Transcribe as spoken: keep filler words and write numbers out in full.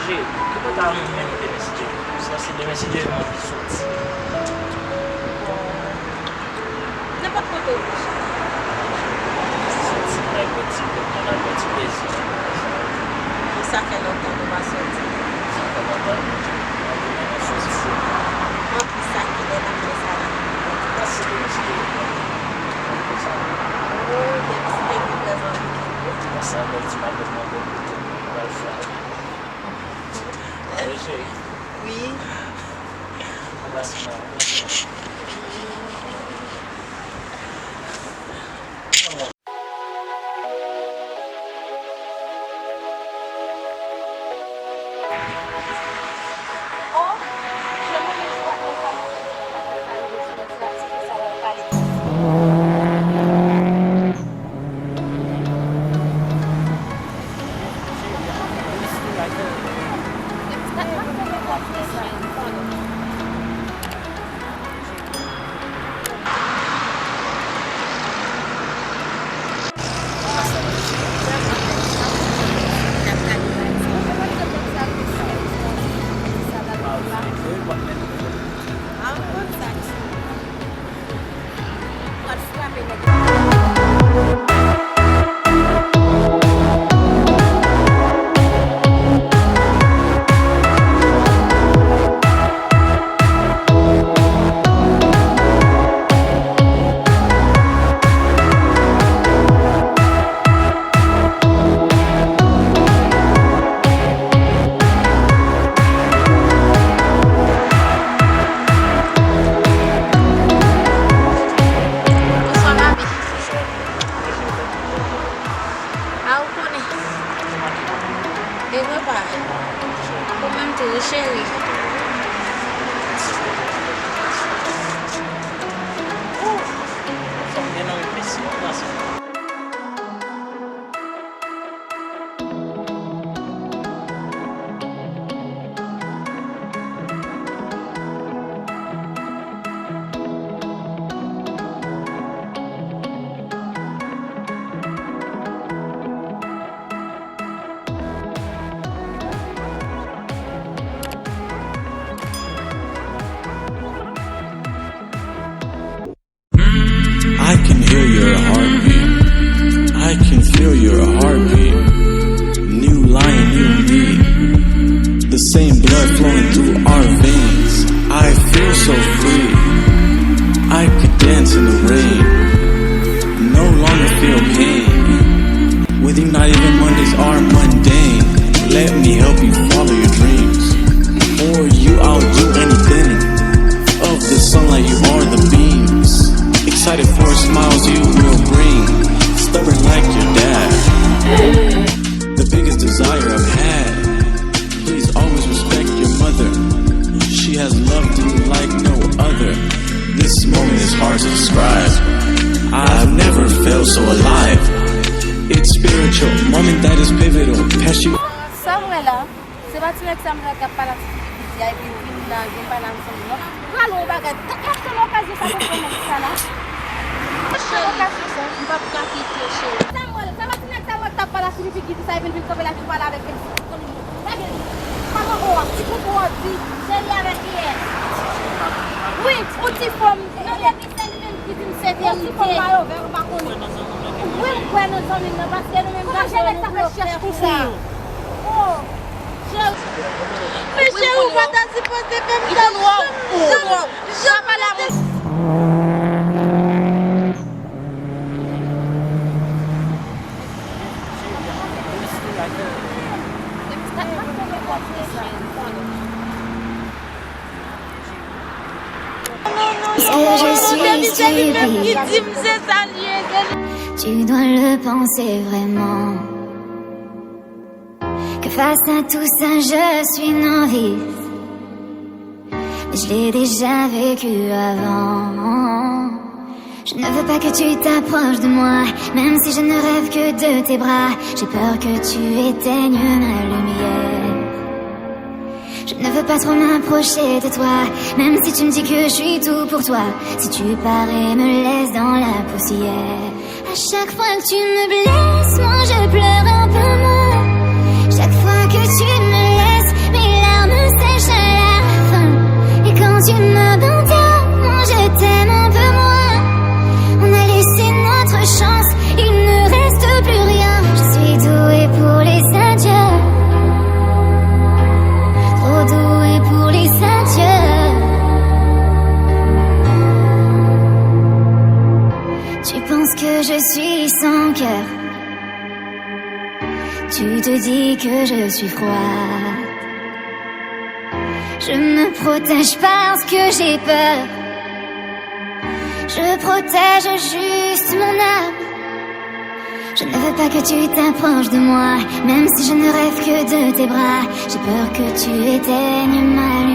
Cheri, ki kote a nou menm demen si Dye vle? Paske demen si Dye vle m anvi soti. Nenpòt kote ou vle, cheri. Soti, n al pran ti, n al pran ti plezi. Sa fè lontan nou pa soti. Sa fè lontan. Anplis, sa kilè n ap fè sa la? Pase demen si Dye vle. Oh, demen si Dye vle, vrèman. Sa bèl ti maten mwen bèl kote mwen pral fè. Wi. Bonswa, papi. A, ou konnen. E papa. Ou menm tou, wi, cheri. Ou fè m byen nan refleksyon, gason. I can hear your heartbeat. I can feel your heartbeat. New lion, new me. The same blood flowing through our veins. I feel so free. I could dance in the rain. No longer feel pain. With you, not even Mondays are mundane. Let me help you follow your dreams. For you, I'll do anything. Of the sunlight, you are the beams. Excited for smiles you will bring. Stubborn like your dad. The biggest desire I've had. Please always respect your mother. She has loved you like no other. This moment is hard to describe. I've never felt so alive. It's spiritual, moment that is pivotal. Passion. Sa m wè la, se pa ti nèg sa m wè k ap pale ak ti fi ki piti a, epi l vin la, vin pale ansanm non. Pral yon bagay. Èske nan okazyon sa, konprann nèg sa la? Èske nan okazyon sa? M p ap ka kite, cheri. Sa m wè, se pa ti nèg sa m wè k t ap pale ak ti fi ki piti sa, epi l vin kanpe la, vin pale avèk li. Gade li. Kòman ou a? Ti koukou a di, se li avèk kiyès? Wi, ou ti fanm. Men depi se li menm ki di m se verite. Ou ti fanm mayo vè, ou pa konnen. Wi, m kwè nan zanmi m nan, paske nou menm gason nou pran chèch konsa. Oh. Men cheri, ou pa ta sipoze fè m sa. Janm, janm, janm. Sérieux, je suis stupide. Tu dois le penser vraiment. Que face à tout ça, je suis novice. Mais je l'ai déjà vécu avant. Je ne veux pas que tu t'approches de moi, même si je ne rêve que de tes bras. J'ai peur que tu éteignes ma lumière. Je ne veux pas trop m'approcher de toi, même si tu me dis que je suis tout pour toi. Si tu pars et me laisses dans la poussière. À chaque fois que tu me blesses, moi je pleure un peu moins. Chaque fois que tu me laisses, cœur. Tu te dis que je suis froide. Je me protège parce que j'ai peur. Je protège juste mon âme. Je ne veux pas que tu t'approches de moi, même si je ne rêve que de tes bras. J'ai peur que tu éteignes ma